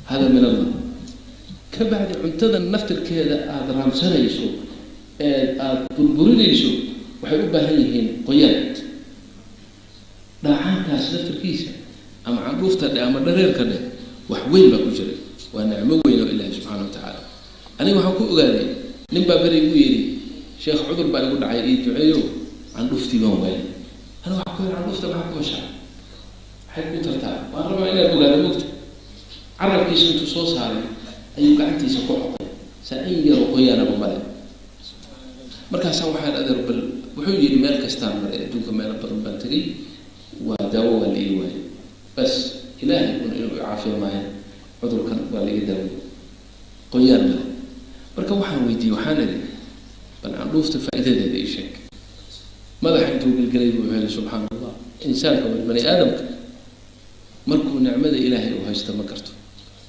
Hada min Allah. Ka bacdi cuntada naftirkeeda aada raamsanayso ee aada burburinayso waxay u baahan yihiin qoyaan. Dhaacaankaas naftirkiisa ama candhuufta dheh ama dhareerka dheh, wax weyn baa ku jira, waa nicmo weyn oo Ilaahi subxaana wa tacaala. Aniga waxaan ku ogaaday, nin baa beri igu yidhi, "Sheekh, cudur baa igu dhacay, ii duceeyo, candhuuftii baan waayay." Aniga waxaan ku yidhi, "Candhuufta maxaa ku heshaa? Maxay ku tartaa?" Waan rabaa inaan ogaado mugta. Carabkiisa intuu soo saaray ayuu gacantiisa ku xoqay, saa in yaroo qoyaanaba male. Markaasaa waxaan, "Adeer, bal," wuxuu yidhi, "meel kastaan maray adduunka, meelo badan baan tegay, waa daawo waa la ii waayay, bas Ilaahay un inuu caafiyo maayo, cudurkan waa la iga daaway, qoyaan male." Marka waxaan weydiiyey, waxaan idhi, "Bal candhuufta faa'iidadeeda ii sheeg." Madaxa intuu gelgelay buu wuxuu yihi, "Subxaana Allah, insaanka waa bani aadamka, markuu nicmada Ilaahay uu haysto ma garto,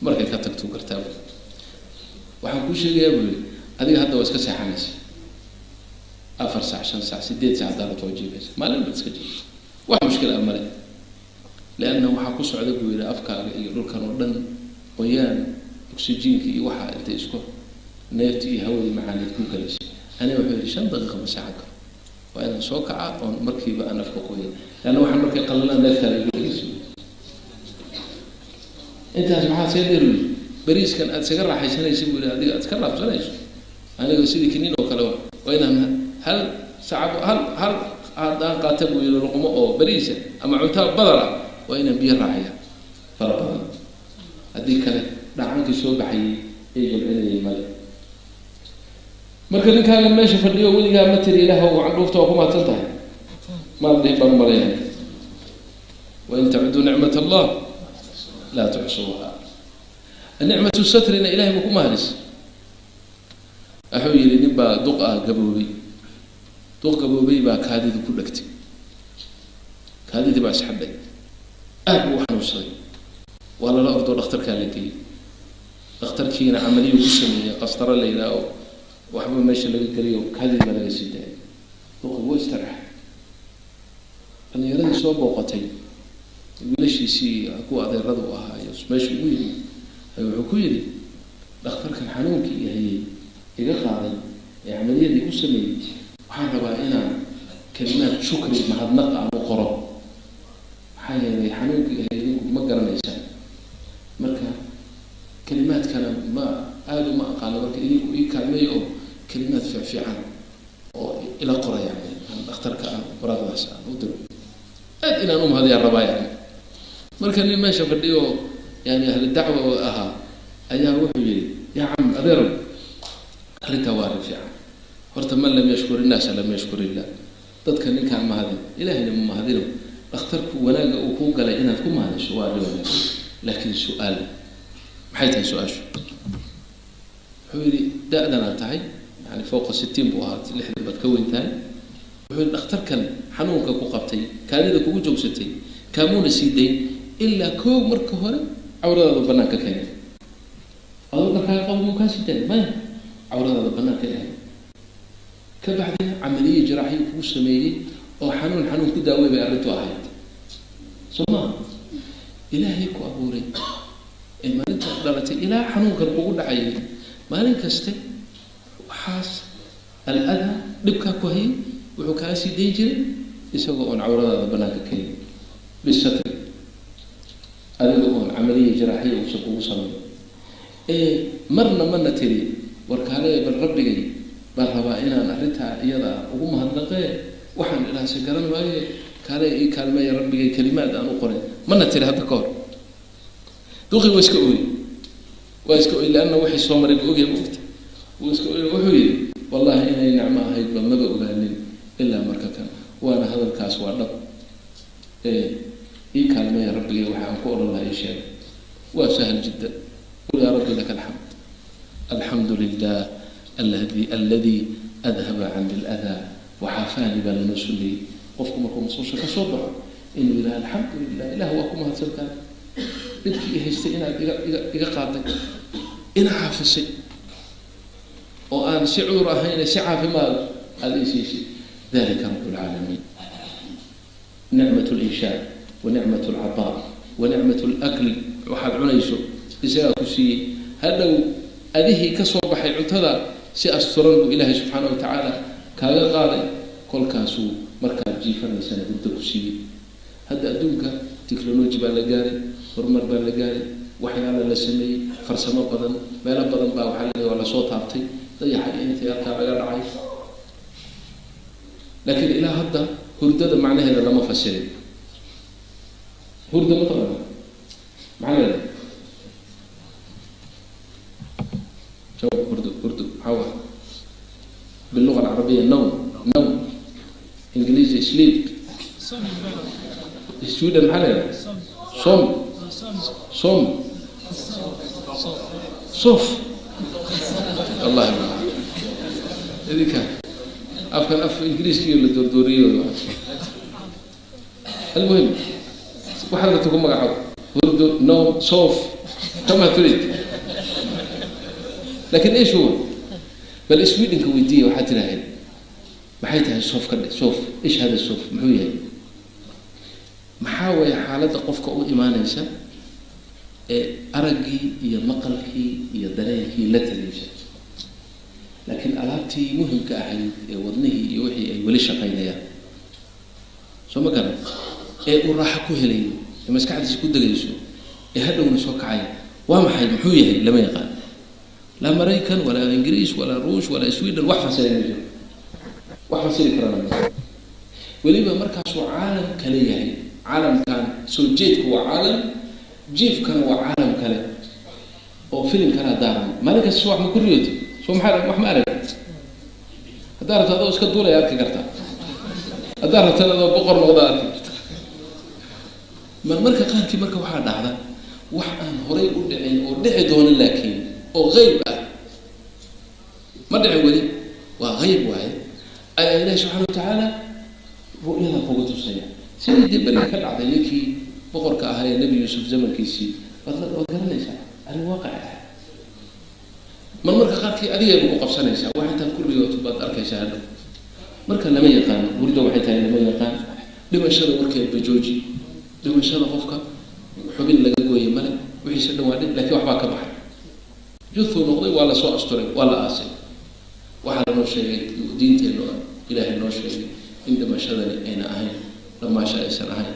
markay ka tagtuu gartaaba. Waxaan kuu sheegayaa," buu yihi, "adiga hadda waa iska seexanaysa 4 saac, 5 saac, 8 saac haddaad waa jiifaysa, maalin baad iska jiifaysa, wax mushkil ah male, leanna waxaa ku socda," buu yihi, "afkaaga iyo dhulkan oo dhan qoyaan, oxygenka iyo waxaa intay isku neefti iyo hawadii macaaneed ku galaysa. Aniga," wuxuu yihi, "5 daqiiqa ma seexan karo, waa inaan soo kaca oon markiiba aan afka qoya, leanna waxaan markay qalalaa neeftaada igu dhegeyso. Intaas maxaa see dheer?" Yiri, "Bariiskan aad isaga raaxaysanaysa," buu yihi, "adiga aad iska raabsanayso, aniga sidii kiniin oo kale waa inaan hal sacab hal haddaan qaata," buu yihi, "luqmo oo bariisa ama cuntaa badar ah, waa inaan biyo raaciya fara badan, haddii kale dhacaankii soo baxayay ee jilcinayay male." Marka ninkaagan meesha fadhiyo, weligaa ma tiri, "Ilaah, candhuufta waa ku mahadsan tahay"? Maad dhihin baan umaleeyahay. Wain tacuduu nicmat Allah laa tuxsuuha. Nicmatu satrina Ilahay buu ku mahadis. Wuxuu yihi, nin baa duq ah, gaboobay, duq gaboobay baa kaadidu ku dhegtay, kaadidii baa isxadhay, aad buu u xanuunsaday. Waa lala ordoo dhakhtarkaa la geeyey. Dhakhtarkiina camaliyuu ku sameeyey, qastaro la yidhaaho, waxba meesha laga geliyo, kaadidii baa laga sii daayay. Duqi wuu istaraxay. Dhalinyaradii soo booqatay, wiilashiisii, kuwa adeerada u ahaa iyo meesha ugu yimi, wuxuu ku yidhi, "Dhakhtarkan xanuunkii i hayay iga qaaday ee camaliyadii ku sameeyey, waxaan rabaa inaan kalimaad shukri, mahadnaq aan u qoro. Maxaa yeelay xanuunkii hayay idinku ma garanaysaan, marka kalimaadkana ma aada uma aqaano. Marka idinku ii kaalmeeyo oo kalimaad fiicfiican oo ila qora, yani aan dhakhtarka aan waraaqdaas aan u diro, aad inaan u mahadiyaan rabaa yani." Marka nin meesha fadhiyo, yani ahli dacwa oo ahaa, ayaa wuxuu yihi, "Yaa cam, adeerow, arrintaa waa arrin fiican. Horta man lam yashkur innaasa lam yashkur illah. Dadka ninkaan mahadin Ilahayna ma mahadino. Dhakhtarku wanaagga uu kuu galay inaad ku mahadisho waa arrin wanaagsan, laakiin su-aal." "Maxay tahay su-aashu?" Wuxuu yihi, "Da-danaad tahay, yani fowqa 60 buu ahaa, 60 baad ka weyn tahay." Wuxuu yihi, "Dhakhtarkan xanuunka ku qabtay, kaadida kugu joogsatay, kaamuuna sii dayn ilaa koow marka hore cawradaada banaanka keenay. Adoo dharkaaga qabo muu kaa sii daaya? Maya, cawradaada banaanka ahay. Ka bacdina camaliye jiraaxiyo kugu sameeyey oo xanuun xanuun ku daawey bay arrintu ahayd, soo maa? Ilaahay ku abuuray ee maalintaad dhalatay ilaa xanuunkan kugu dhacayay, maalin kaste waxaas al-adaa dhibkaa ku hayay wuxuu kaa sii dayn jiray isagoo oon cawradaada banaanka keenin, bisatri, adiga oon camaliya jiraaxiya uusan kugu samayn. Ee marna mana tiri, 'Warkaale, bal Rabbigay baan rabaa inaan arrintaa iyada ugu mahadnaqee, waxaan idhaahse garan maaye, kaale ii kaalmeeya Rabbigay kalimaad aan u qoray'? Mana tiri hadda ka hor?" Duqii waa iska ooy, waa iska ooy, leanna wixii soo maray buu ogyahay, maogta. Wuu iska ooy. Wuxuu yidhi, "Wallahi inay nicmo ahaydba maba ogaanin ilaa marka kan, waana hadalkaas waa dhab. Ee ii kaalmeeya, Rabbigay waxa aan ku odhan lahaa ii sheega." "Waa sahal jiddan. Qul yaa Rabbi laka alxamd, alxamdu lilah aladi adhaba cani aladaa waxaafaani," baa lanoo suneeyey qofku markuu musqusha ka soo baxo inuu yidhaha, "Alxamdu lilah, Ilah waa ku mahadsantahay dhibkii i haystay inaad iga qaaday, ina caafisay oo aan si cudur ahayne si caafimaad aada ii siisay." Dalika rab lcaalamiin. Nicmat linshaa wa nicmat alcataa wa nicmat alakl, waxaad cunayso. Isagaa ku siiyey. Hadhow adihii ka soo baxay cuntada si asturan buu Ilaahay subxaana wa tacaala kaaga qaaday. Kolkaasuu markaad jiifanaysana hurdo ku siiyey. Hadda adduunka technology baa la gaaray, horumar baa la gaaray, waxyaala la sameeyey, farsamo badan, meelo badan baa waxaa laleeyahay waa lasoo taabtay, dayaxa iyo intii halkaa laga dhacay. Laakiin ilaa hadda hurdada macnaheeda lama fasirin. Hurda ma taqaana macnaheeda? Jawaab. Hurdo, hurdo maxaa waay? باللغة العربية نوم، نوم. إنجليزي sleep. السويدن maxaa la yidhaha? Som, som, sof. Wallahi idinka afkan af ingiriiskiyo la doordooriyo. المهم waxaad rabta ku magacaabo, hurdo, نوم, soof, كما تريد. لكن ايش هو؟ Bal Sweden-ka weydiiya, waxaad tidhaaheen maxay tahay soof ka dhe? Soof, ايش هذا soof? Muxuu yahay? Maxaa weeye xaaladda qofka u imaanaysa ee araggii iyo maqalkii iyo dareenkii la tagaysa, laakiin alaabtii muhimka ahayd ee wadnihii iyo wixii ay weli shaqaynayaan, soo ma garan, ee uu raaxo ku helayo, ee maskaxdiisa ku degayso, ee hadhowna soo kacaya, waa maxay? Muxuu yahay? Lama yaqaan. Laa Maraykan walaa Ingiriis walaa Ruush walaa Sweden wax fasiray ma jiro, wax fasiri karana ma jiro. Weliba markaasuu caalam kale yahay. Caalamkan soo jeedku waa caalam, jiifkana waa caalam kale oo filim kalaa daaran. Maalin kasta wax ma ku riyooto? Soo maxaa wax ma arag? Haddaa rabto adoo iska duulaya arki kartaa, haddaa rabtana adoo boqor noqda arki karta. Marmarka qaarkii marka waxaa dhacda wax aan horay u dhicin oo dhici doono, laakiin oo qeyb ah, ma dhicin weli, waa qeyb waaye, ayaa Ilahi subxana wa tacaala ru'yada kugu tusaya, sidii dee beriga ka dhacday ninkii boqorka ahaa ee Nebi Yuusuf zamankiisii. Waad garanaysaa, arrin waaqic ah. Marmarka qaarkii adigayba ku qabsanaysaa, wax intaad ku riyooto baad arkaysaa hadhow. Marka lama yaqaano hurdo waxay tahay, lama yaqaan. Dhimashada warkeedba jooji. Dhimashada qofka xubin laga gooye male, wixiisa dhan waa dhin, lakin waxbaa ka baxay, juthuu noqday, waa lasoo asturay, waa la aasay. Waxaa lanoo sheegay, diinteennu Ilaahay noo sheegay, in dhimashadani ayna ahayn dhamaasho, aysan ahayn.